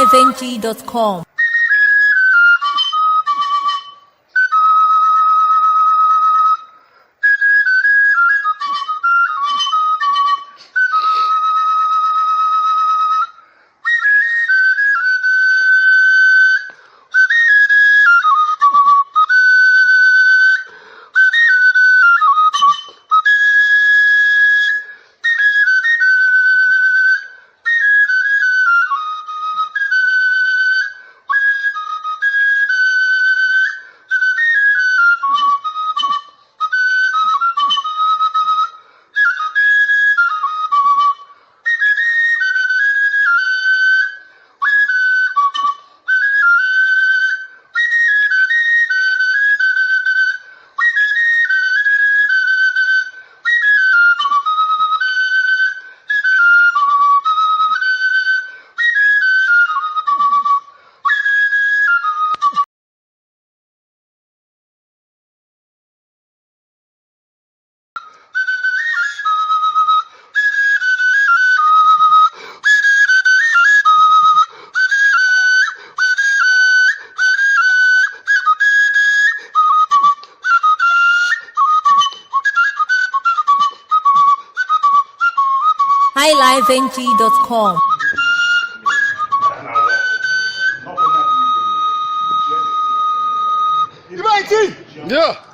highlifeng.com. highlifeng.com. Yeah.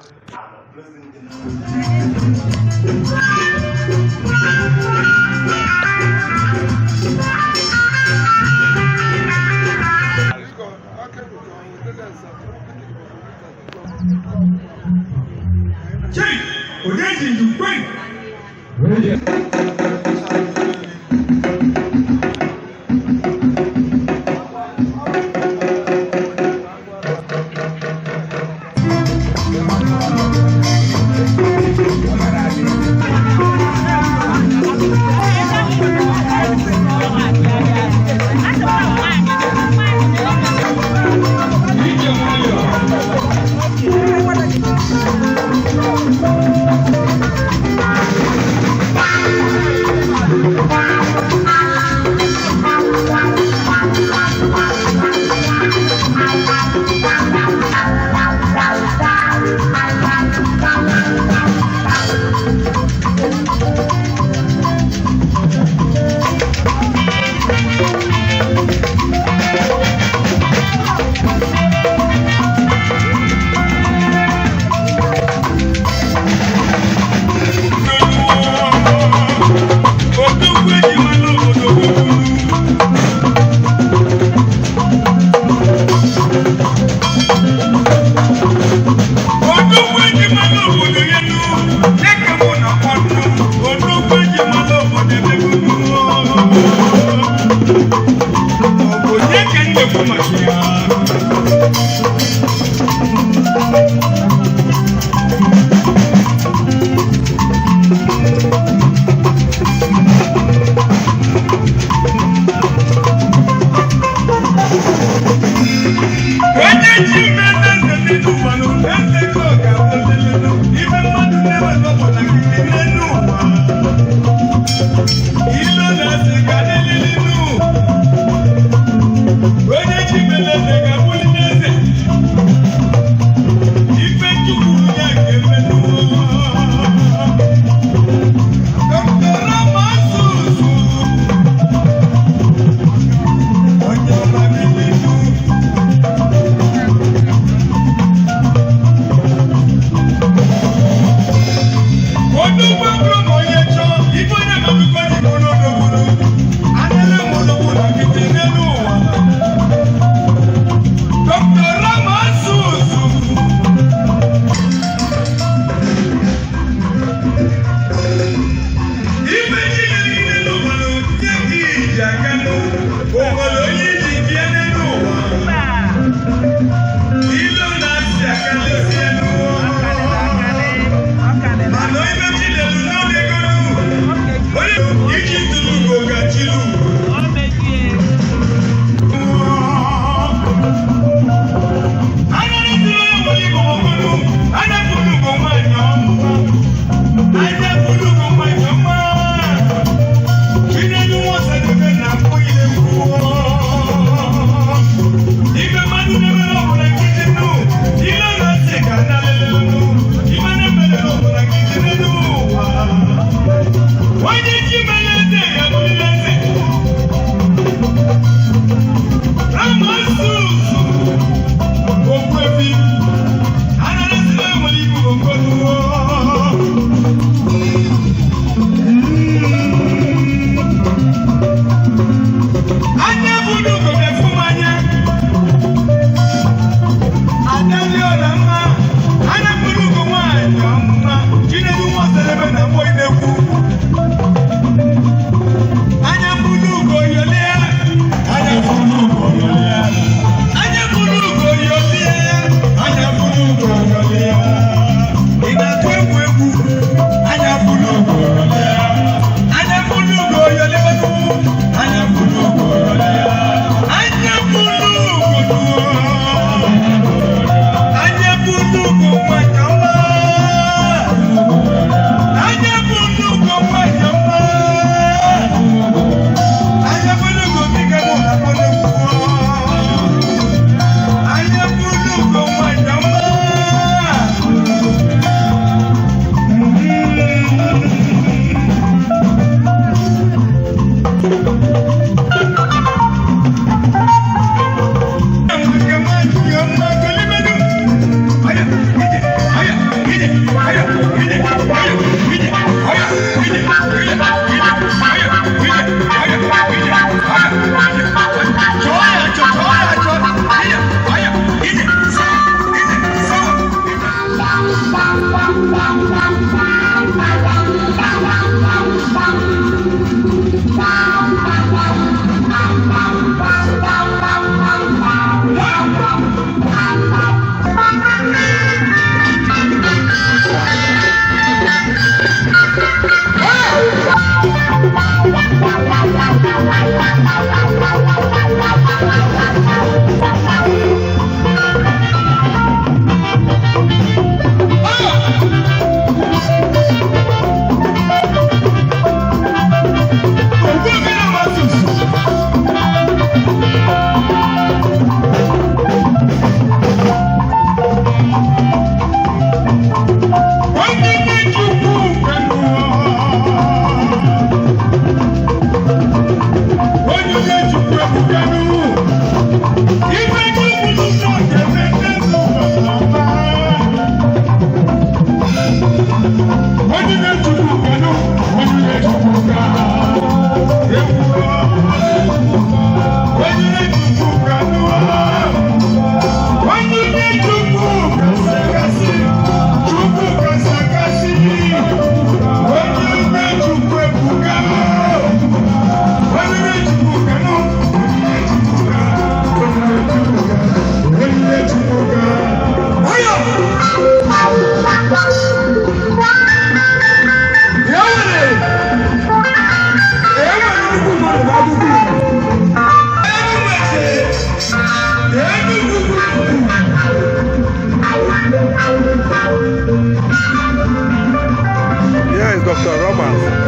Here is Dr. Roberts.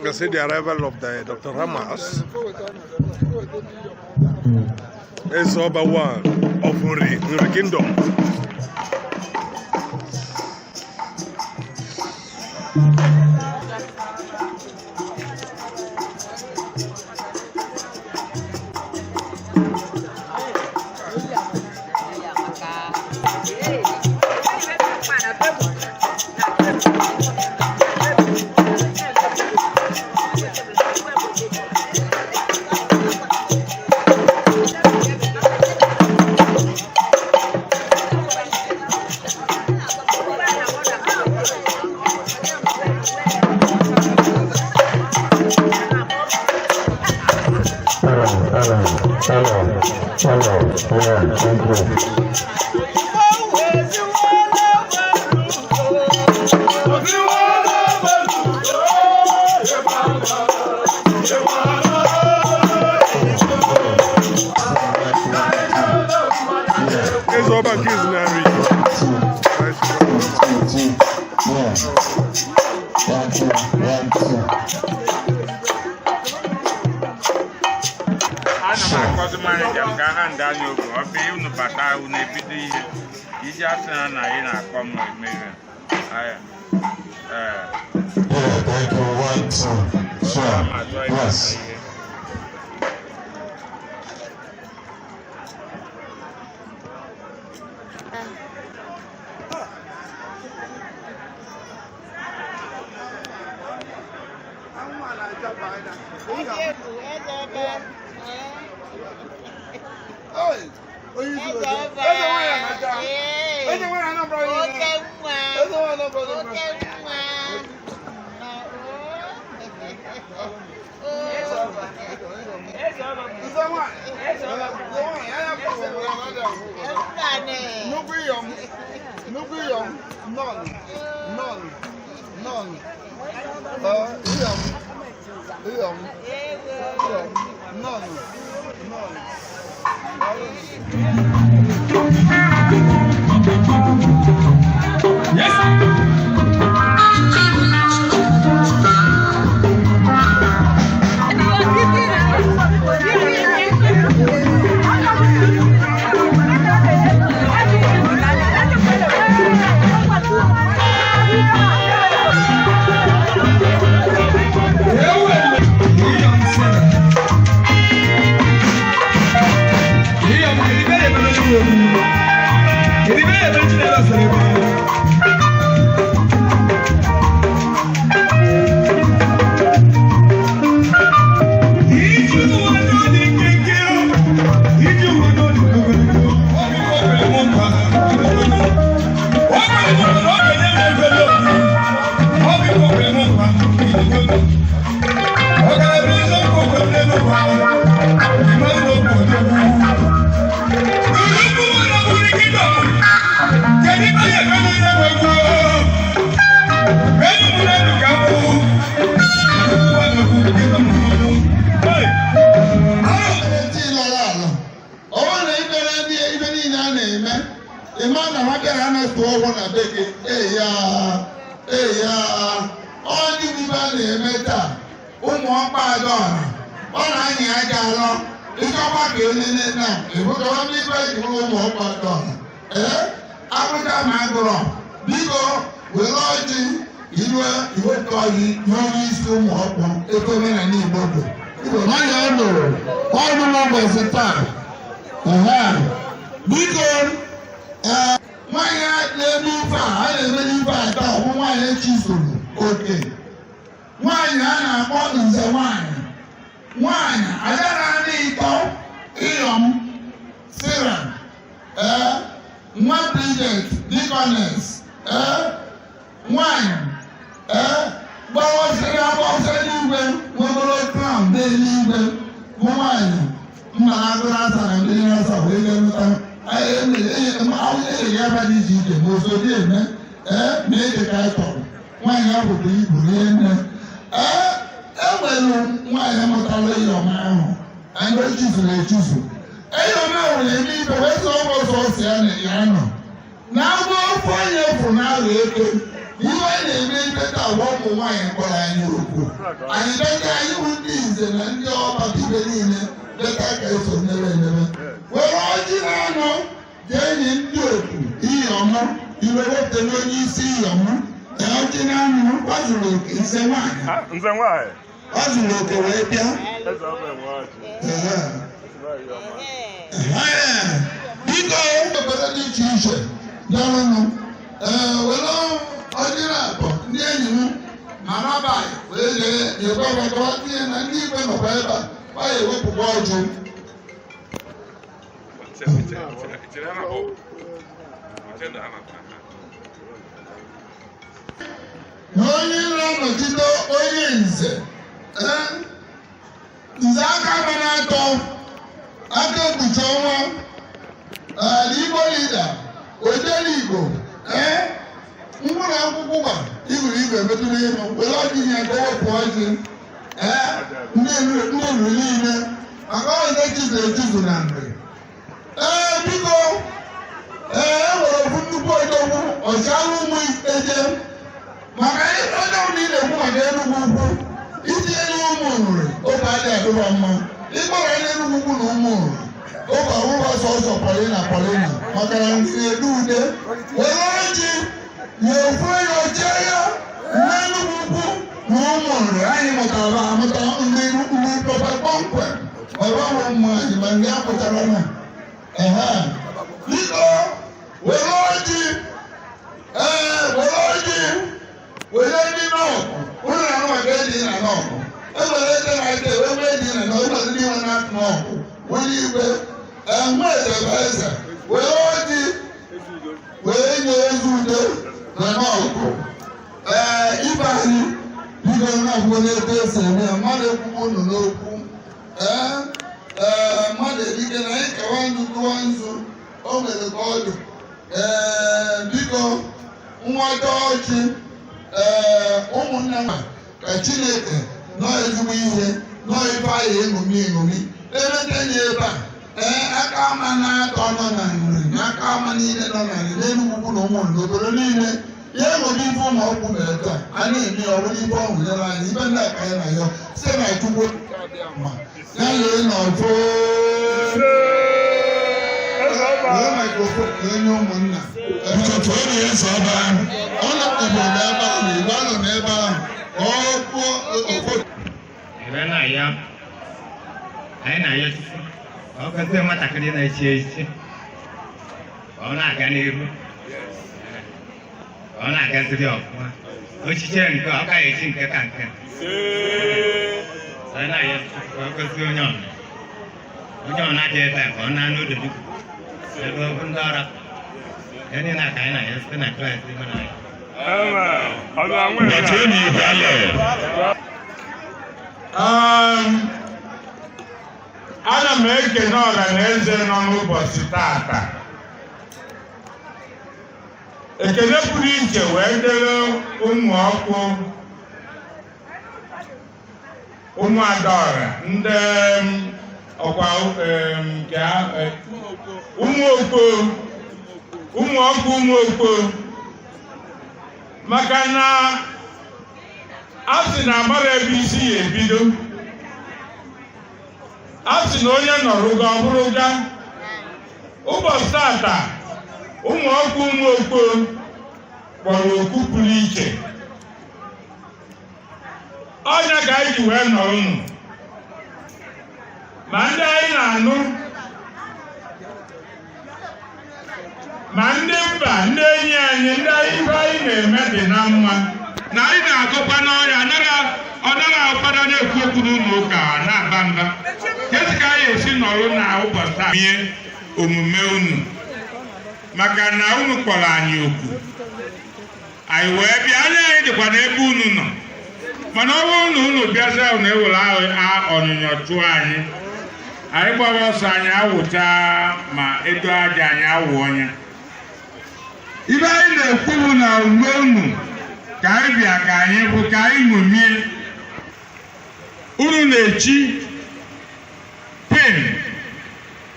You see the arrival of the Dr. Ramas. It's over one of Nri, Nri Kingdom. Eze ọba nke izu narị. Ana m akọzi manija m ka ha ndị anya oge ọ bụ unu bata unu ebido ihe iji asị ha na ị na-akọ m emeghe aya ee ma achọ ịbata ihe. Nze nwanyị. Ọ zuru oke wee bịa. Biko obodo dị iche iche bịarụnụ were ọjịrị abụọ ndị enyi m ma nabaghị wee lee nyekwa tinye na ndị igwe nọkwa ebe a gbaa ewepụkwa ọjụ. Na onye na-anọchite onye nze nze aka nọ na-atọ Aka ekpuchi ọnwa, Igbo leader, Ojele Igbo, ee, mkpụrụ akwụkwọ gba igwuru igwe metụrụ elu, were ọjị nye ka o wepụ ọjị, ee, ndị nri niile, maka ọ na-echizu echizu na nri. Ee, biko, ee, e nwere ofu nnukwu odogwu, ọchịagha ụmụ eje, maka onye ọbụla ị na-ekwu maka Enugwu Ukwu, itinye n'ụmụ nri, oge adịghị adịrọ mma. Ịgbara n'Enugwu Ukwu na ụmụ nri, oge ọbụla sọsọ Paulina Paulina, maka na nri na-ede ude. Were ọjị nye ofu ya ochie ya n'Enugwu Ukwu na ụmụ nri, anyị mụtara amụta ndị ndị papa kpọmkwem, ọrụ ụmụ anyị ma ndị amụtara na. Ehe, biko, were ọjị, ee, were ọjị, were ndị nọọkụ, ụlọ na maka eji na nọọkụ. Ewere ede na ede, ewere eji na nọọkụ, ewere ndị nwe na nọọkụ, were igwe, enwe edebe eze, were ọjị, were nye ezi udo na nọọkụ. Ee, ibe anyị, biko na-abụgo n'etu esi eme ya, mmadụ ekwugbo unu n'okwu. Ee, ee, mmadụ erike na anyị kawa nzu tụwa nzu, o nwere ka ọ dị. Ee, biko, nwata ọchị, ee, ụmụnne m, ka Chineke nọọ ezigbo ihe, nọọ ife anyị eṅomi eṅomi. Eleta ya ebe a, ee, aka ama na-atọ nọ na nri, na aka ama niile nọ na nri, n'Enugwu Ukwu na ụmụ n'obodo niile. Ya eṅomi ife ụmụ ọkwụ mere taa, a na-eme ya ọ bụrụ ife ọhụrụ nyere anyị, ife ndị a ka anyị na-ayọ, site na Chukwu ma ya lee n'ọfọ. Wee microphone na-enye ụmụnna. Ụtụtụ ọ na-eso ebe ahụ, ọ nọkọbụrụ n'ebe ahụ, Igbo anọ n'ebe ahụ, ọ kwuo ọfọ. Ebe na-ayọ, anyị na-ayọ Chukwu ka ọ gọzie nwatakịrị na-echi echichi, ka ọ na-aga n'iru, ka ọ na-agaziri ọfụma. Ochiche nke ọ gaghị echi nke ka nke. Anyị na-ayọ Chukwu ka ọ gọzie onye ọna. Onye ọna dị ebe a ka ọ na-anụ ododo ebe ọ bụ ndị ọrụ. Ya niile ka anyị na-ayọ site na Kraịst ịhụ n'anya. Ana m ekene ọra na eze nọ n'ụbọchị tata. Ekele pụrụ iche wee dịrị ụmụ ọkụ, ụmụ adaọra, ndị ọkwa nke ụmụ okpo, ụmụ ọkụ, ụmụ okpo, maka na a sị na amara ebe isi ya ebido. A sị na onye nọrụga ọ bụrụga. Ụbọchị tata, ụmụ ọkụ ụmụ okpo kpọrọ oku pụrụ iche. Ọnya ka anyị ji wee nọrọ unu. Ma ndị anyị na-anụ, ma ndị mba, ndị enyi anyị, ndị ibe anyị na-eme dị na mma. Na anyị na-agụkwa n'ọrịa, ọ nara ụfọdụ na-ekwu okwu n'ụlọ ụka na-aba mba. Kedu ka anyị esi nọrọ na ụbọchị taa mie omume unu? Maka na unu kpọrọ anyị oku, anyị wee bịa, anya anyị dịkwa n'ebe unu nọ. Mana ọ bụrụ na unu bịazie unu ewere onyinyo chụọ anyị, anyị gbara ọsọ anyị awụcha ma edo aja anyị awụ onye. Ibe anyị na-ekwu bụ na uwe unu ka anyị bịa ka anyị bụ ka anyị ṅomie. Unu na-echi pin,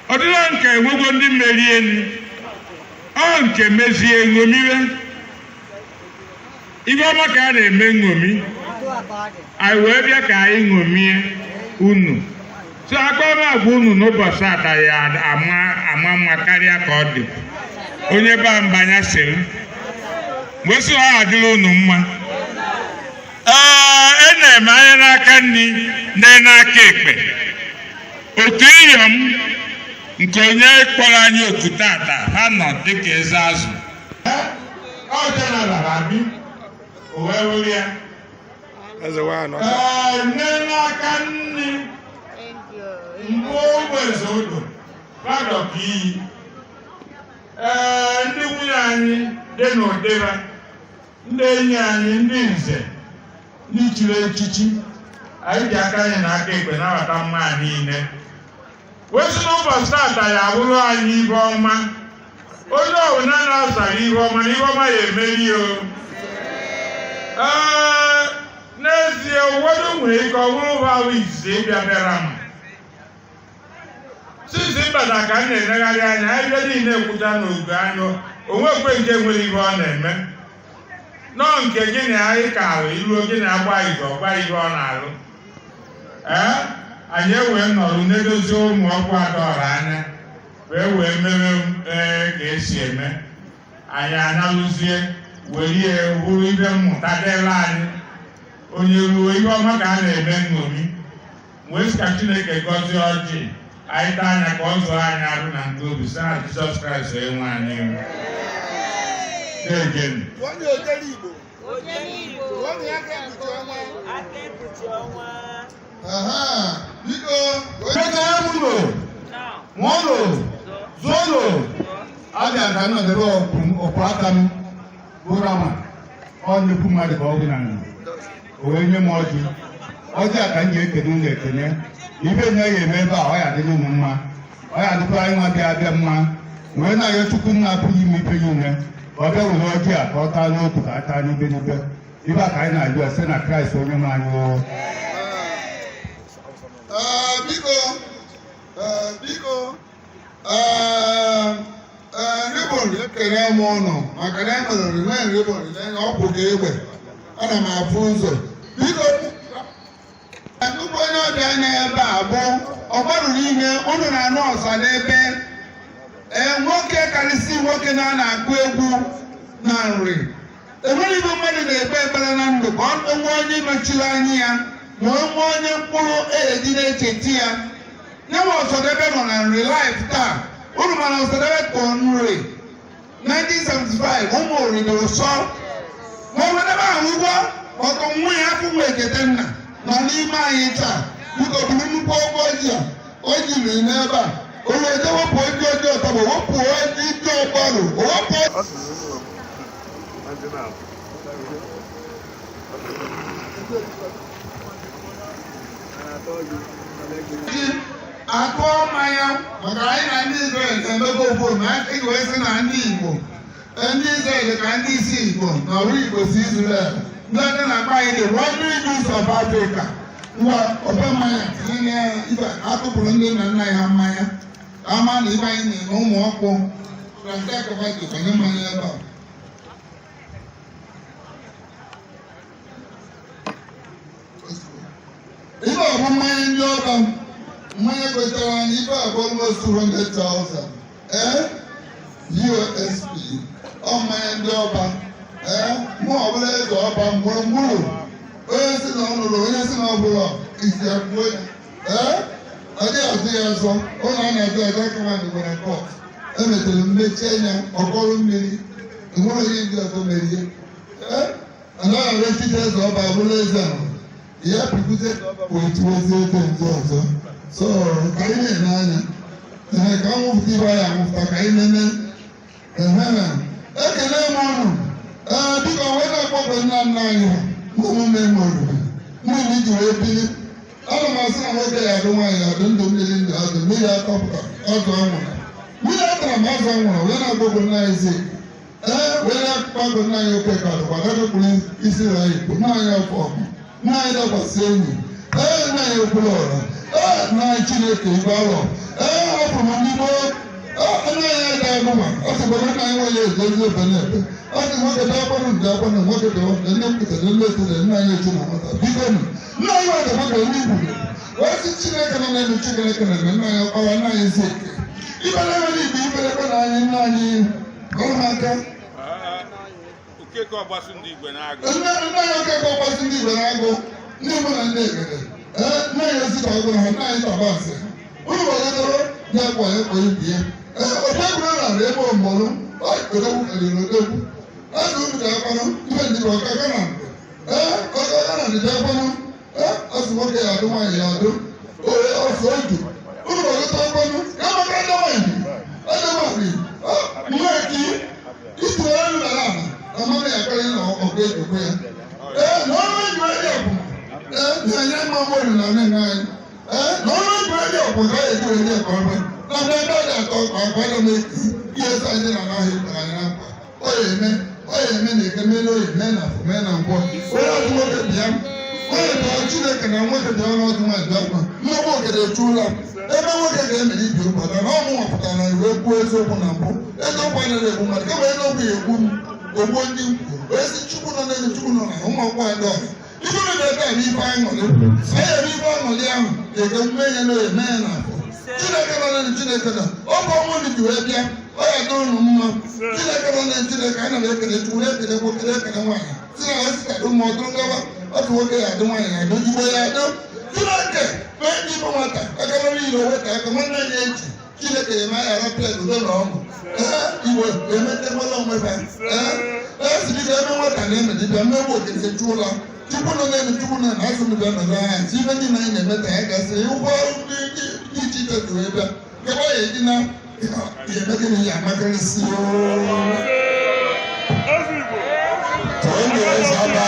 ọ dịla nke enwego ndị merienu, ọ nke mezie ṅomiwe. Ibe ọma ka a na-eme ṅomi, anyị wee bịa ka anyị ṅomie unu. So akparamagwa unu n'ụbọchị ata ya ama mma karịa ka ọ dị. Onye ba mba anya sịrị, mgbe sị ọ adịla unu mma. Ee, e na-eme anya n'aka nri na n'aka ekpe. Otu iyom nke onye kpọrọ anyị oku tata, ha nọ dịka eze azụ. Ọ jeneral abi, o wee wụrụ ya. Eze nwaanyị nọ. Ee, nne n'aka nri mbụ ogbenze odo, padọk iyi. Ee, ndị nwunye anyị dị n'ụdịra, ndị enyi anyị, ndị nze, ndị chiri echichi, anyị ji aka anyị na aka ekpe nabata mma niile. Wee sị n'ụbọchị tata ya abụrụ anyị ibe ọma. Onye ọbụla na-asara ihe ọma na ihe ọma ya emeri o. Ee, n'ezie ụfọdụ nwere ike ọ bụrụ ụba ahụ izizi ịbịa bịara m. Sisi mbata ka m na-enegharị anya ebe niile ekwucha n'oge anya onwekwe nke nwere ihe ọ na-eme. Nọọ nke gị na anyị ka alụ iruo gị na-agba izu ọgba ihe ọ na-alụ. Ee, anyị ewee nọrọ na-edozi ụmụ ọkwa adọrọ anya wee mewe ka esi eme. Anyị analụzie were hụrụ ibe mmụta dịla anyị. Onye ruo ihe ọma ka a na-eme nṅomi. Wee sị ka Chineke gọzie ọjị anyị taa anya ka ọ zụọ anyị arụ na ndị obi sị na Jizọs Kraịst onye nwe anyị. Again. Abịa ka m nọdebe ọkwụ aka m bụrụ ama ọ nnukwu mmadụ ka ọ bụ na nna o wee nye m ọjị ọjị a ka m ji ekene ụlọ ekene ibe na ya eme ebe a ọ ya adịrị unu mma ọ ya adịkwa anyị nwa bịa abịa mma wee na-ayọ Chukwu nna apụghị ime ife niile ka ọ bịa were ọjị a ka ọ taa n'otu ka a taa n'ibe n'ibe ibe a ka anyị na-ajụ site na Kraịst onye nwe anyị o. Biko ribọn ekele m ụnụ maka na enwere remain ribọn ọ bụ gị egbe ana m afụ ụzọ biko nnukwu onye ọbịa anya ebe a bụ ọgbarụ niile ụnụ na-anụ ọsa n'ebe nwoke karịsị nwoke na na-agụ egwu na nri enwere ibe mmadụ na-ekpe ekpere na ndụ ka ọ nwee onye mechiri anya ya ma o nwee onye mkpụrụ eji na-echeti ya nye m Ọsadebe nọ na nri laif taa. Unu mana Ọsadebe kpọọ nri 1975 ụmụ oriri ụsọ ma ọ wedebe ahụ ụgwọ maka nwa ya afọ nwa ekete nna nọ n'ime anyị taa. Biko buru nnukwu ụgwọ ji a o jiri n'ebe a o wee je wepụ oji oji ọtọbọ wepụ oji ndị ọgbarụ wepụ. Akụọ mmanya maka anyị na ndị Izrel na-emebe ofu ma anyị wee sị na ndị Igbo ndị Izrel ka ndị isi Igbo na ọrụ Igbo si Izrel ndị ọcha na-akpa anyị the wandering Jews of Africa. Ngwa ọba mmanya tinye ya ibe atụpụrụ ndị nna nna ya mmanya ka ama na ibe anyị na-eme ụmụ ọkpụ na nke akaba ji banye mmanya ebe a. Ibe ọ bụ mmanya ndị ọba mmanya gotere anyị ibe a bụ almost 200,000 USP ọ mmanya ndị ọba mụ ọbụla eze ọba gburugburu onye si na ọnụrụ onye si na ọbụla isi akwuo ya ọ dịghị atụ ya ọzọ ụlọ a na-atụ ya dọkụmentị nwere kọt emetere mmechie ya ọkọrọ mmiri enwere onye ndị ọzọ merie anaghị arechite eze ọba abụla eze ahụ ya pụkwute wee tiwezie eze ndị ọzọ. So ka anyị na-ene anya ka nwụpụta ibe anyị anwụpụta ka anyị nene ekele m ụnụ. Biko wee na-akpọkọ nna nna anyị ha n'omume m oriri mmiri ji wee bili ana m asị na nwoke ya adụ nwaanyị adụ ndụ mmiri ndụ azụ mmiri atọpụta azụ anwụrụ mmiri atara m azụ anwụrụ wee na-akpọkọ nna anyị zi wee na-akpọkọ nna anyị oke ka dụkwa adakọkpụrụ isi na anyị nna anyị ọfọ ọkụ nna anyị dakwasị enyi nna anyị okwulu ọra nna anyị Chineke ibe alọ hapụrụ m ndị gboo nna anyị ada agụma ọ sịkwara nna anyị nwe ya eji ezi ebe na-ebe ọ sị nwoke bịa kwanụ ndị akwanụ nwoke bịa ndị mkpụta ndị otu nna anyị echi na nwata biko nụ nna anyị nwata nwoke ndị igwu wee sị Chineke nọ n'elu Chineke na nna anyị ọkpara nna anyị ezi eke ibere nwere igbe ibere kwe na anyị nna anyị ọrụ m aka Okeke ọgbasị ndị Igwe na-agụ nna anyị okeke ọgbasị ndị Igwe na-agụ ndị mụ na ndị egede nna anyị esi ka ọgụrụ ha nna anyị tabasị unu weretara ya kwa ya kwa ibi ya ofe egwuru na ebe ọmụrụ odogwu karịrị odogwu azụ unu ga-akwanụ ibe ndị ọkaka na ndụ ọkaka na ndịda akwanụ ọsụ nwoke ya adụ nwaanyị ya adụ ọsụ otu unu wereta akwanụ ya maka ndị nwaanyị adịmaghị mmeki itinyere nụ n'ala ala amara ya karịa na ọgụ ejikwa ya na ọrụ eji onye ọbụla na-enye mma mmadụ na nne anyị Ee, na ọrụ egwuregwu ọkwụ ka ya eji wee ka ọ bụ na mgbe ebe ọ dị atọ ka ọ kwado m ihe sọ anyị na anaghị ekpere anyị na nkwa. Ọ ya eme, ọ ya eme na eke, mee na oyi, mee na afọ, mee na nkwọ. Onye ọdụ nwoke bịa, onye tọọ Chineke na nwoke bịa n'ọdụ nwaanyị bịa kwa mmegbu okere echuola ebe nwoke ga-emere ibi ụbọchị na ọ mụnwa pụtara na iwe kwuo eziokwu na mbụ. Eziokwu anaghị egbu mmadụ, kama eziokwu ya egbu m ogbuo ndị mkpu wee sị Chukwu nọ n'elu, Chukwu nọ na ụmụ akwụkwọ anyị ọha ife na ebe a bụ ife aṅụrị. Anyị eme ife aṅụrị ahụ ga-eke mee ya n'oye, mee ya n'afọ. Chineke nọ n'elu, Chineke nọ ọ bụ ọnwụ ndị ji wee bịa, ọ ya dịrị unu mma. Chineke nọ n'elu, Chineke ana m ekele Chukwu, na-ekele nwoke, na-ekele nwaanyị, si na ọ sịta ụmụ ọdụrụ ngaba otu nwoke ya adị, nwaanyị ya adị, Igbo ya adị. Chineke mee ndị ife nwata aka mere iro weta aka nwanne ya echi. Chineke ya eme ya arapịa udo na ọṅụ. Ee, Igbo emetekwala onwe ha. Ee, ee, si biko eme nwata na-eme dibịa mmegbu okike chụla. Chukwu nọ n'elu, Chukwu nọ na asụ mbịa nọrọ anya si ife niile anyị na-eme ka ya gasị ụgwọ ọrụ ndị dị iche iche dị wee bịa kebe ya eji na ya eme gịnị ya amakarịsị. Onye eze ọba.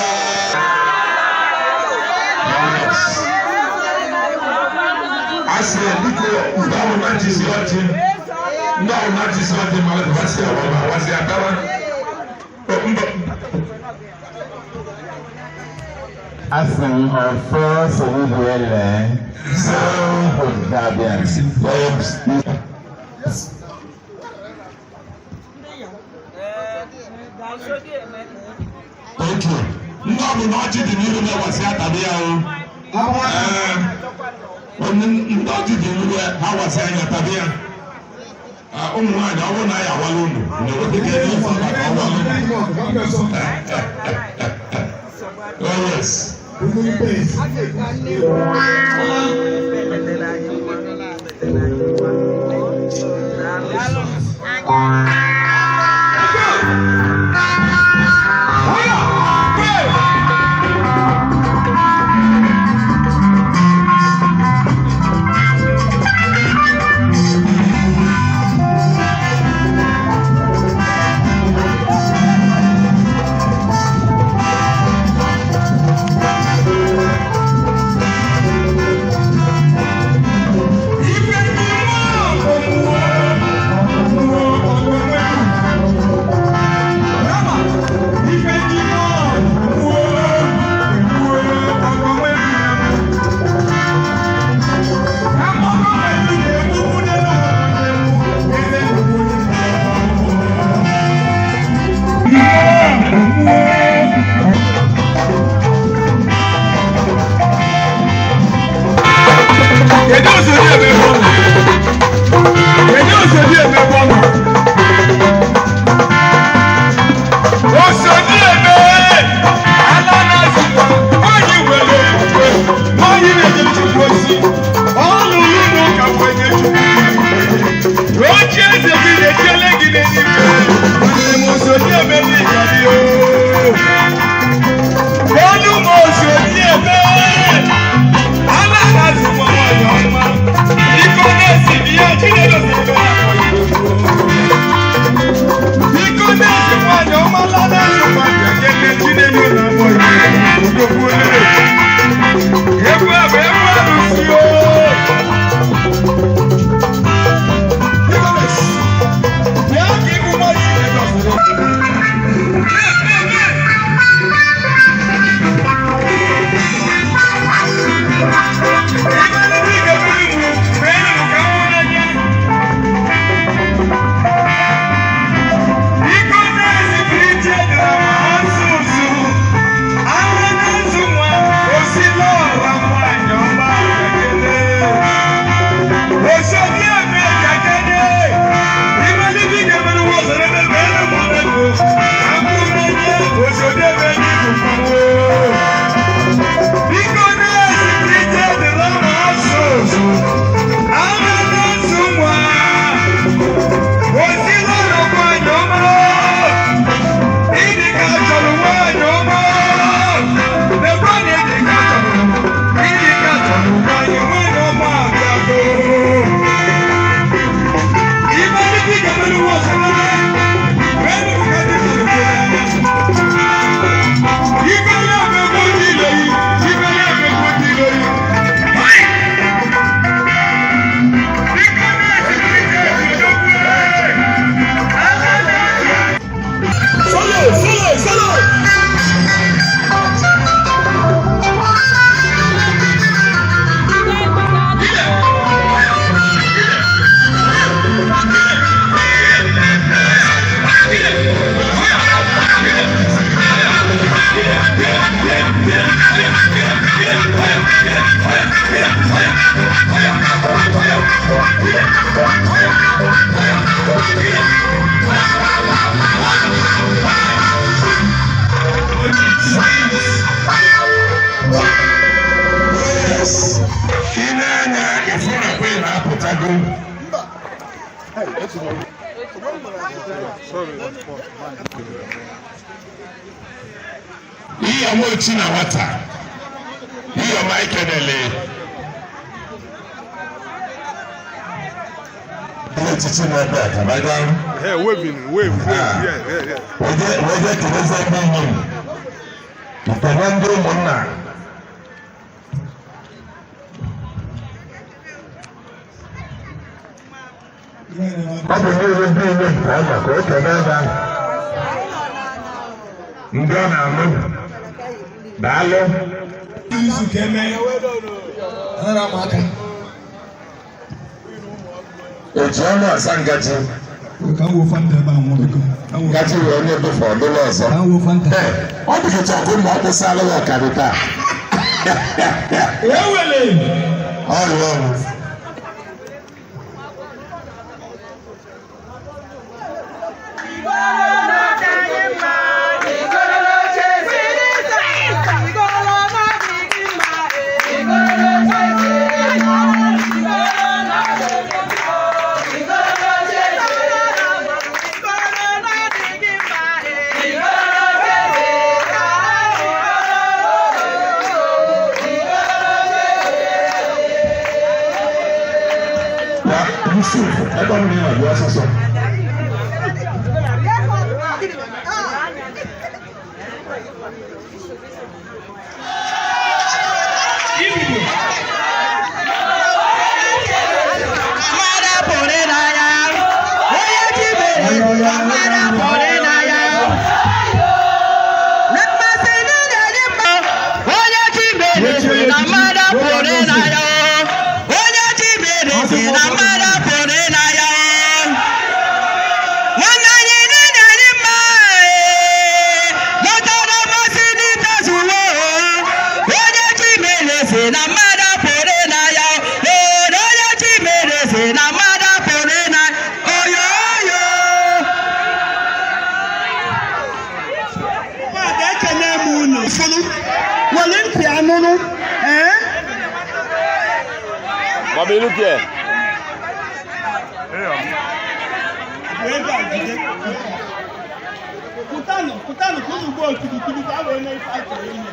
Asị biko, ndị ọbụla na-achịsi ọchị, ndị ọbụla na-achịsi ọchị ma ọ si ọbụla wasị atawa. Mba. Asị m ọfọ sowubuele sowudabian. Thank you. Ndị ọbụla ọchị dị n'iru na-awasị atabi ya o. Ee, onye ndị ọchị dị n'iru ha wasị anya tabi ya. Ah, ụmụ nwaanyị, ọ bụrụ na ya awala unu na-eweta ka ebe ọzọ maka ọwala unu. Oh yes. Ife ndị mmụọ, mmụọ, mmụọ. Yes. Ị na-anya ịfụ na kwe na-apụtago. Ihe ọma ochi na nwata. Ihe ọma ikenele. Ihe echichi na-ebe a ka baga. Hey, waving, wave, wave, yeah. Wee kelezi ndị enyi m. Nkene ndị ụmụnna. Ọ bụ niile ndị ile nke ọ nọ ka o kene ebe ahụ. Ndị ọ na-alụ. Daalụ. Izu ka eme anara m aka. Otu ọnụ asa ngaji. Ka m wo fanta ebe a nwụọ biko. Ka m wo- Ngaji wee onye ebefe ọdụla ọzọ. Ka m wo fanta. Ee, ọ dị ka ọkụ ma ọ kwụsịala ya ọkarị taa. Ewele! Ọrụ ọrụ. Ya, Yusuf, ebe ọ bụla ị na-abịa ọsọsọ. Fada ekene m unu fụrụ were ntị anụrụ ee. Bobby, look here. Wee ebe a jide pụtanụ pụtanụ ka unu gbaa okirikiri ka a wee mee ife a chọrọ ime.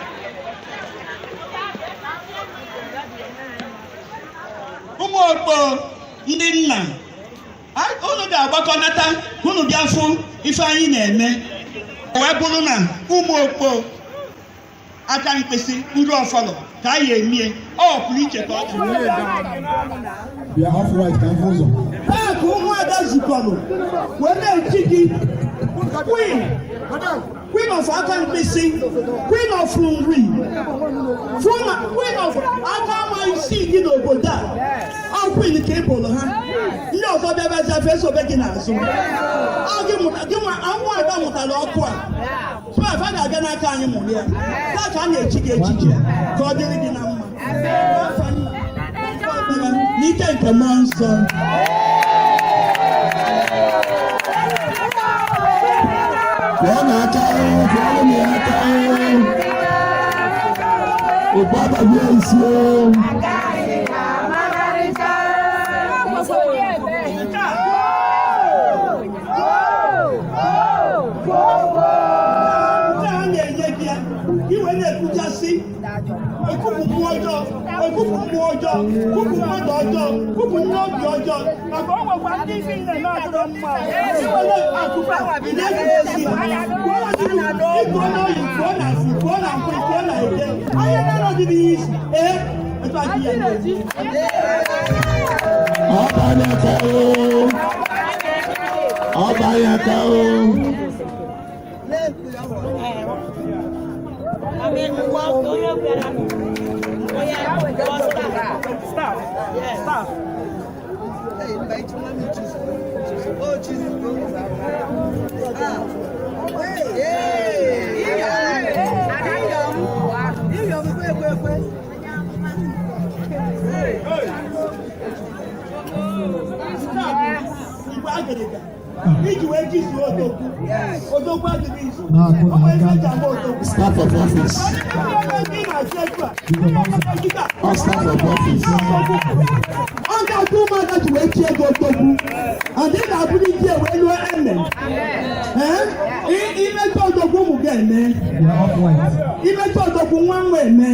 Ụmụ okpo ndị nna unu ga-agbakọnata ka unu bịa fụ ife anyị na-eme wee bụrụ na ụmụ okpo aka mkpịsị nri ọfọlọ ka anyị emie ọ pụrụ iche ka ọ dị. Bịa off right ka m fụ ụzọ. Taa ka ụmụada zukọrọ wee na-echi gị queen, queen of aka mkpịsị, queen of nri, queen of aka ama isii dị n'obodo a. Ọ queen ka ị bụrụ ha. Ndị ọzọ bịabazi afọ esobe gị n'azụ. Ọ gị mụta gị nwa ụmụada mụtara ọkụ a. So afa ga-abịa n'aka anyị mụrụ ya. Taa ka a na-echi gị echichi ka ọ dịrị gị na mma. N'afa nna, n'afa Ọkpara, n'ike nke mmụọ nsọ. Pụọ n'aka, pụọrọ m ya aka. Ụkpọ abaghị isi o. Nke a na-enye gị ya ka i wee na-ekwujasị ekwupụ mmụọ ọjọọ, ekwupụ mmụọ ọjọọ, kwupụ mmadụ ọjọọ, kwupụ ndị obi ọjọọ, maka o nwekwa ndị isi na-eme adịrọ mma. Iwere akụkọ a, ị na-ekwusi ya. Kwuo na Chukwu, ịkụọ n'oyi, kwuo na asị, kwuo na nkwụ, kwuo na eke. Onye na-anọ gị n'ihe isi, ee, etu a ka ihe na-eme. Ọba anyị aka o. Ọba anyị aka o. Agịrịga iji wee jizuo odogwu. Odogwu adịghị izu. Na-akụ O nwere ife n'aka. eji ama odogwu. Staff of office. All staff of office. Ọ ga-atụ ụmụaka ji wee chie gị odogwu, adị ga-abụrụ iji wee lụọ eme. Ee, imecha odogwu, ụmụ ga-eme. We are off white. Imecha odogwu, nwa nwa eme.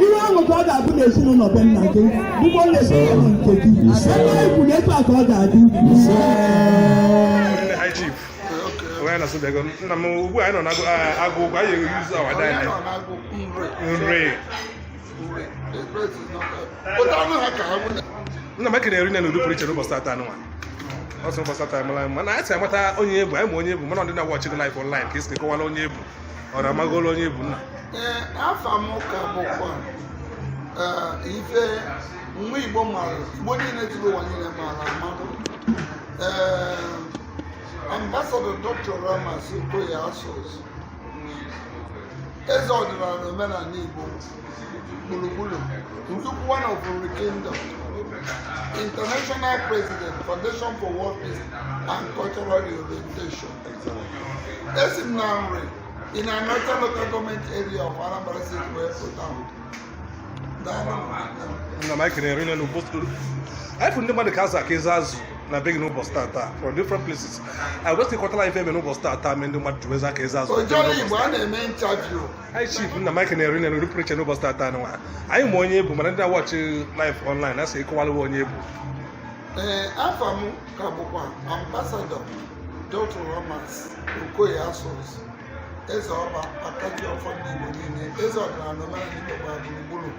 Ihe ọṅụ ka ọ ga-abụ n'ezinụlọ be nna gị, bụkwa n'ezinụlọ nke gị. Ebe anyị kwuru, etu a ka ọ ga-adị. Ndị high chief onye na asụbịago nna m. Ugbu a anyị nọ na agụ ụgwọ, anyị use our dialect. Nri. Nna m, ekene rinne n'udo pụrụ iche n'ụbọchị tata anụnwa. Ọsọ ụbọchị tata mara mma na anyị si amata onye ebu anyị ma onye ebu, mana ndị na-watch gị live online ka esi kọwara onye ebu, ọ na-amagolo onye ebu nna. Ee, afa m ka bụkwa ife nwa Igbo mara, Igbo niile zuru ụwa niile maara amadụ. Ambassador Dr. Ramas Okoye Asos, eze ọdịnala na omenala Igbo gburugburu, Nzukwu one of Nri Kingdom, International President, Foundation for World Peace and Cultural Reorientation. Esi m na Nri in Anaocha Local Government Area of Anambra State wee pụta. Daalụ. Nna m, anyị kenere rinne n'ụbọchị anyị fụ ndị mmadụ ka azụ aka eze azụ na be gị n'ụbọchị tata from different places. Anyị wesị kọtara ife eme n'ụbọchị tata mee ndị mmadụ ji wezi aka eze azụ na be gị Ojoro n'ụbọchị. Igbo a na-eme interview. Anyị chief, nna m, anyị kenere rinne n'udo pụrụ iche n'ụbọchị tata nwa. Anyị ma onye ebu, mana ndị na-watch live online na-asị ịkọwalụ onye ebu. Ee, afa m ka bụkwa Ambassador Dr. Ramas Okoye Asos, eze ọba akaji ọfọ ndị Igbo niile, eze ọdịnala na omenala Igbo gbara gburugburu,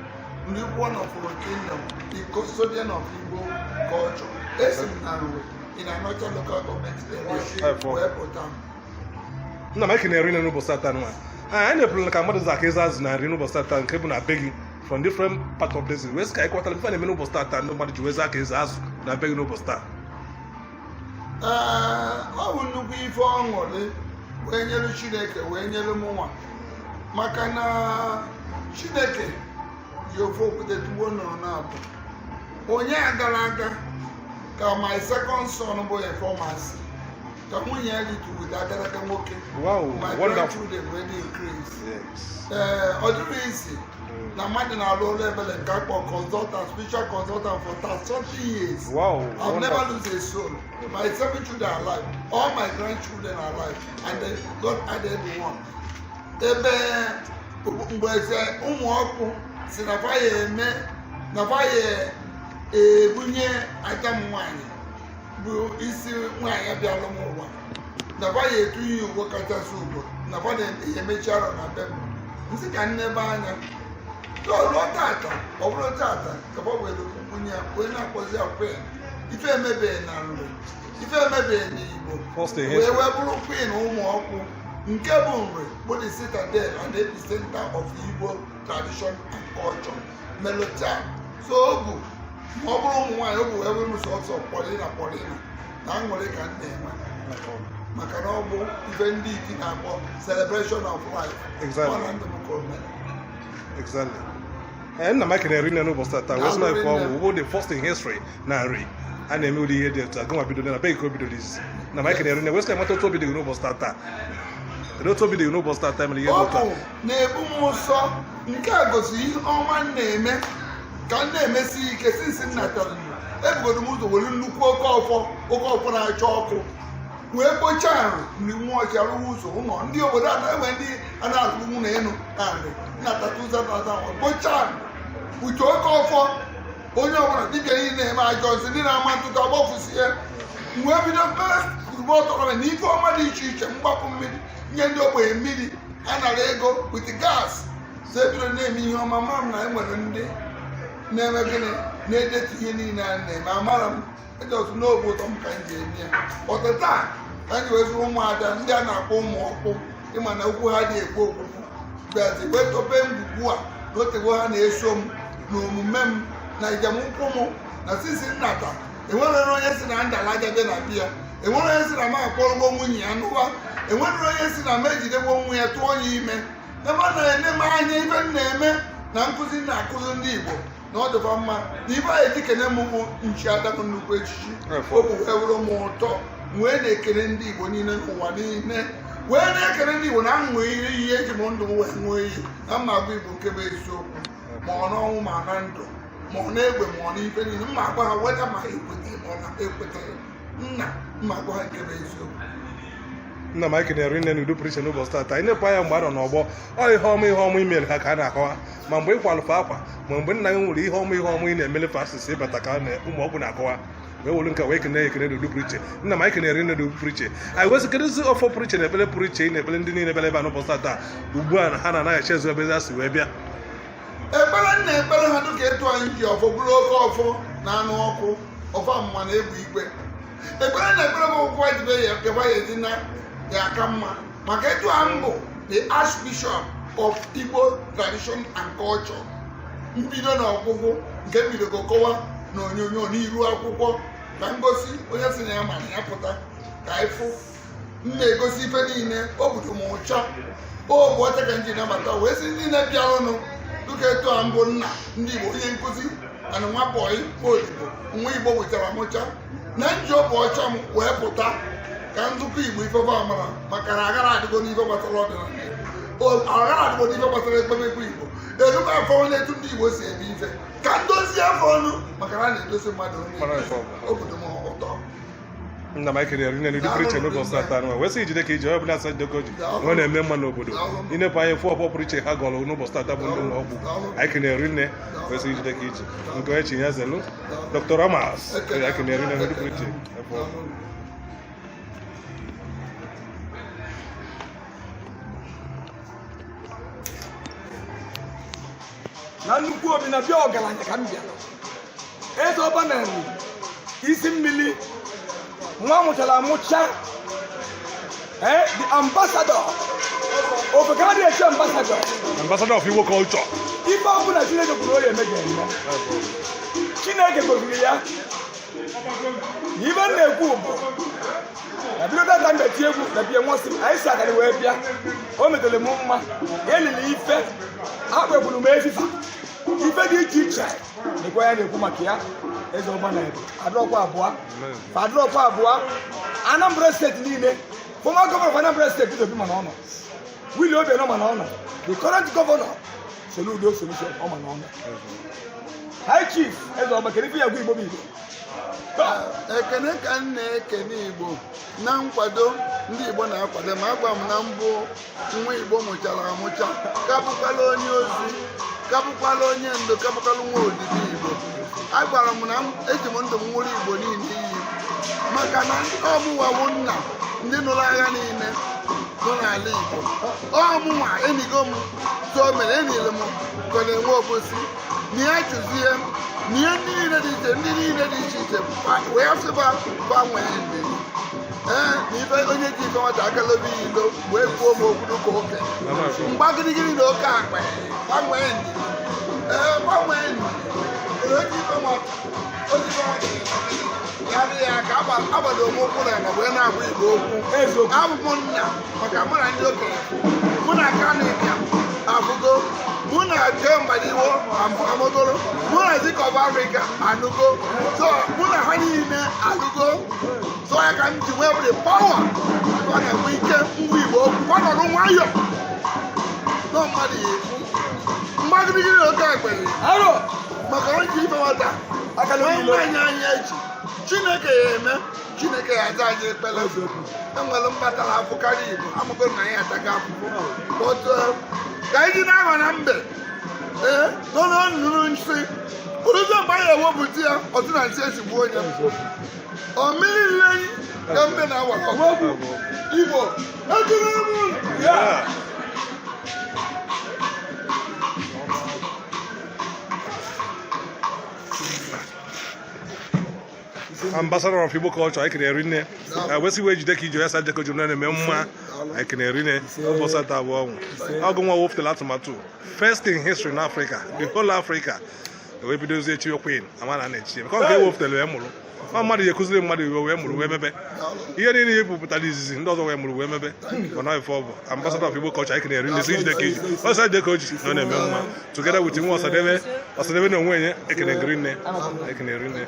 ndị one of our kingdom, the custodian of Igbo culture. Esi m na Nri in Anaocha Local Government Area wee pụta. Nna m, anyị kenere rinne n'ụbọchị tata nwa. Anyị na-epụrụ ka mmadụ zụ aka eze azụ na nri n'ụbọchị tata nke bụ na be gị from different part of places, wee sị ka anyị kọtara ife a na-eme n'ụbọchị tata ndị mmadụ ji wezi aka eze azụ na be gị n'ụbọchị taa. Ee, ọ bụ nnukwu ife ọṅụrị wee nyere Chineke, wee nyere m nwa, maka na Chineke ji ofe okwute tugbo nọrọ na-abụ onye a gara aga ka my second son bụ a pharmacy, ka nwunye ya rituwute agadaga nwoke. My Wonderful. grandchildren really increase. Ee, ọ dịrị isi na mmadụ na-arụ ọrụ ebele nke akpọ consultant, spiritual consultant for 30 something years. I've never lose a soul. My seven children are alive. All my grandchildren are alive. And then God added one. Ebe mgbe eze ụmụ ọkpụ si na fa ya eme na fa ya ebunye ada m nwaanyị bụ isi nwaanyị bịara m ụwa, na fa ya etunye ugo kachasị ugo, na fa na-emechi arọ na be m, nsị ka nnebe anya ruo tata. Ọ bụrụ tata ka ọ were nwunye ya wee na-akpọzi ya queen. Ife emebeghị na Nri, ife emebeghị n'Igbo. First in Wee history. wee bụrụ queen ụmụ ọkpụ nke bụ Nri, bụ the citadel and epicenter of Igbo tradition and culture melota. So o bụ ma ọ bụrụ ụmụ nwaanyị, o bụ wee bụrụ m sọsọ pọlina pọlina na aṅụrị ka m na-enwe, maka na ọ bụ ife ndị iti na-akpọ celebration of life. Ọ na ndụ m ka o mere. Exactly. Ee, nna m, ekene rinne n'ụbọchị tata wee sị na ife ọnwụ bụ the first in history na Nri a na-eme ụdị ihe dị otu a. Gụnwa bido na be gị ka o bidoro izizi na m ekene rinne wee sị ka mata otu obi dị gị n'ụbọchị tata. Kedu otu obi dị gị n'ụbọchị tata mere ihe dị Ọ otu a? bụ na-ebu m ụsọ. Nke a gosiri ihe ọma m na-eme ka m na-emesi ike since m natara. Ebugodo m ụzọ were nnukwu oke ọfọ, oke ọfọ na-acha ọkụ, wee kpochaa nri nri mmụọ ọchị, arụwa ụzọ ụlọ ndị obodo a na-enwe, ndị a na-alụ nwunye elu na nri nnatata ụzọ nata, kpochaa nri uche oke ọfọ. Onye ọbụla dibịa niile na-eme ajọ nsị, ndị na-ama ntụtụ agbafusie. Wee bido mgbe ọtọrọ na ife ọma dị iche iche, mgbapụ mmiri nye ndị ogbenye, mmiri anara ego with gas. So ebido na-eme ihe ọma. Mara m na enwere ndị na-eme gịnị na-edetu ihe niile a na-eme. Amara m ejọsụ n'obi ụtọ m ka m ji eme ya. Ọtụ taa ka m ji wee zụrụ ụmụada ndị a na-akpọ ụmụ ọkpụ, ịma na okwu ha dị ekwu okwukwu bịazi wee tope ngwugwu a na otego ha na-eso m na omume m na njem ụkwụ m na sisi nnata. Enwere onye si na ndalaja bịa na biya, enwere onye si na m akpọrọgbo nwunye ya n'ụwa, enwere onye si na m ejidegbo nwa ya tụọ ya ime. Ebe ọ na-ene m anya, ife m na-eme na nkụzi m na-akụzi ndị Igbo na ọ dịkwa mma na ife anyị ejikene m bụ nchi ada m nnukwu echichi. O bụ wee wụrụ m ụtọ. Wee na-ekele ndị Igbo niile n'ụwa niile, wee na-ekele ndị Igbo na m ṅụọ iyi, eji m ndụ m wee ṅụọ iyi na mma agwa Igbo nke bụ eziokwu, ma ọ n'ọnwụ ma na ndụ, ma ọ na-egbe, ma ọ n'ife niile. Mma agwa ha weta ma ha ekwetere ma ọ na ekwetere nna, mma agwa ha nke bụ eziokwu. Nna m, anyị kenere nne n'udo pụrụ iche n'ụbọchị tata. Anyị na-ekwe anya mgbe a nọ n'ọgbọ ọ ihe ọma imere ha ka a na-akọwa, ma mgbe ị kwalụfe akwa, ma mgbe nna gị nwere ihe ọma ị na-emelefe asịsị ịbata ka ụmụ ọgwụ na-akọwa, wee were nke wee kene ekene n'udo pụrụ iche. Nna m, anyị kenere nne n'udo pụrụ iche. Anyị wesị kedụzi ọfọ pụrụ iche na ekpere pụrụ iche ị na-ekpere ndị niile bịara ebe a n'ụbọchị tata, ugbu a na ha na-anaghị ezu ebe ha si wee bịa? Ekpere nna ekpere ha dịka etu anyị ji ọfọ bụrụ oke ọfọ na anụ ọkụ, ọfọ amụma na egbe igwe. Ekpere na ekpere bụ ụkwụ jibe ya kekwa ya edi na ya aka mma, maka etu a mbụ the Archbishop of Igbo Tradition and Culture, mbido na ọgwụgwụ nke mbidogo kọwa na onyonyo n'iru akwụkwọ ka ngosi onye si na ya ma na ya pụta ka ịfụ m na-egosi ife niile o budo m ụcha o bụ ọcha ka m ji nabata wee sị ndị na-abịarụnụ dịka etu a mbụ nna ndị Igbo, onye nkụzi ana nwa bọyị odibo nwa Igbo wetara mụcha na nji ọbụ ọcha m wee pụta ka nzukọ Igbo ifefe amara, maka na aghara adịgo n'ife gbasara ọdịnala Igbo, aghara adịgo n'ife gbasara ekpemekpe Igbo, erube afọ onye etu ndị Igbo si eme ife ka ndozi afọ ọnụ, maka na a na-edozi mmadụ Mara onye ife ọ bụ. obodo m ụtọ. Nna m, anyị kelere nne n'ụdị pụrụ iche n'ụbọchị tata nwa, wee sị ijide ka iji onye ọbụla asa jide ka o ji na ọ na-eme mma n'obodo. Inepụ anya fụ ọfọ pụrụ iche ha gọrọ n'ụbọchị tata bụ ndị ụlọ ọgwụ. Anyị kelere nne, wee sị ijide ka iji nke onye chi ya zelu. Dr. Ramas, anyị kelere nne n'ụdị pụrụ iche. Ebe ọ bụ. Na nnukwu obi na bịa ọgaranya ka m bịara eze ọba na nri isi mmiri nwa mụchara amụcha, the ambassador ofeka adịghị eche ambassador. Ambassador of Igbo culture. Ife ọbụla Chineke kwuru o ya eme ga-eme. Chineke goziri ya na ibe m na-ekwu bụ na bido data mbeti egwu na bie nwasị m anyị si akara wee bịa. O metere m mma elili ife akpegburu m efifa ife dị iche iche dịkwa ya na-ekwu maka ya. Eze ọba na ebe adọrọkwa abụọ adọrọkwa abụọ Anambra Steeti niile, former governor of Anambra Steeti, Peter Obi, mana ọ nọ, Willie Obianọ, mana ọ nọ, the current governor Soludo Solution, ọ mana ọ nọ, High Chief Eze Ọba, kedu ife ya gwa Igbo bụ Igbo? Ekene ka m na-ekene Igbo na nkwado ndị Igbo na-akwado ma agwa m na mbụ nwa Igbo mụchara amụcha, kabụkwala onye ozi, kabụkwala onye ndu, kabụkwala nwa odibo Igbo. Agwara m na eji m ndụ m nwụrụ Igbo niile iyi, maka na ọmụnwawo nna ndị nụrụ agha niile nọ n'ala Igbo. Ọmụnwa enigo m so mere enile m ka ọ na-enwe obosi na ya chụzie na ihe ndị niile dị iche, ndị niile dị iche iche wee sịba gbanwee ndidi ee na ife onye ji ife nwata akalobi ya ilo wee kwuo m okwu dịka okenye mgba gịrịgịrị na oke akpa. Gbanwee ndidi, ee, gbanwee ndidi. Onye ji ife nwata, o ji ife nwata ya dị ya ka agbado m ụkwụ na ala wee na-agwa Igbo okwu. Eziokwu. Abụ m nna maka mụ na ndị okenye, mụ na Kanịbịa abụgo, mụ na Joe Mbadiwo amụgoro, mụ na Zik of Africa anụgo, so mụ na ha niile alụgo. So ya ka m ji nwee the power ọ na-enwe ike ngwa Igbo okwu ọ nọrọ nwayọ nọ mmadụ ya ekwu mgbagirigiri na oke ekpere Aro. maka onye ji ife nwata Aka n'obi ilo. nwaanyị anyị echi Chineke ya eme, Chineke ya aza anyị ekpere. Enwere mbatara afụ karịa Igbo amụgo na anyị ataga afụfụ otu ka anyị ji na-aghọ na mbe ee nọ na nnụnụ nsị ụrụzọ mgbe anyị ewepụta ya ọtụ na nsị esigbu onye ọ mmiri riri enyi ka mbe na-awakọ. Igbo, ekele m unu. Yeah. Ambassador of Igbo culture, anyị kenere nne, wesị wee jide ka iji ya sa jekọ juru na-eme mma. Anyị kenere nne ụbọchị atọ abụọ ọnwụ ọgụ nwa wepụtara atụmatụ first in history in Africa, the whole Africa, wee bidozie chi queen ama na na-echi ya nke ewepụtara wee mụrụ ọ mmadụ ya ekụziri mmadụ iwe wee mụrụ wee mebe ihe niile ihe pụpụtara izizi ndị ọzọ wee mụrụ wee mebe. Mana ife ọ bụ ambassador of Igbo culture, anyị kenere nne, si jide ka iji ọsọ jide ka o ji na ọ na-eme mma, together with nwa Ọsadebe, Ọsadebe na onwe ya. Ekene gịrị nne, ekene nne.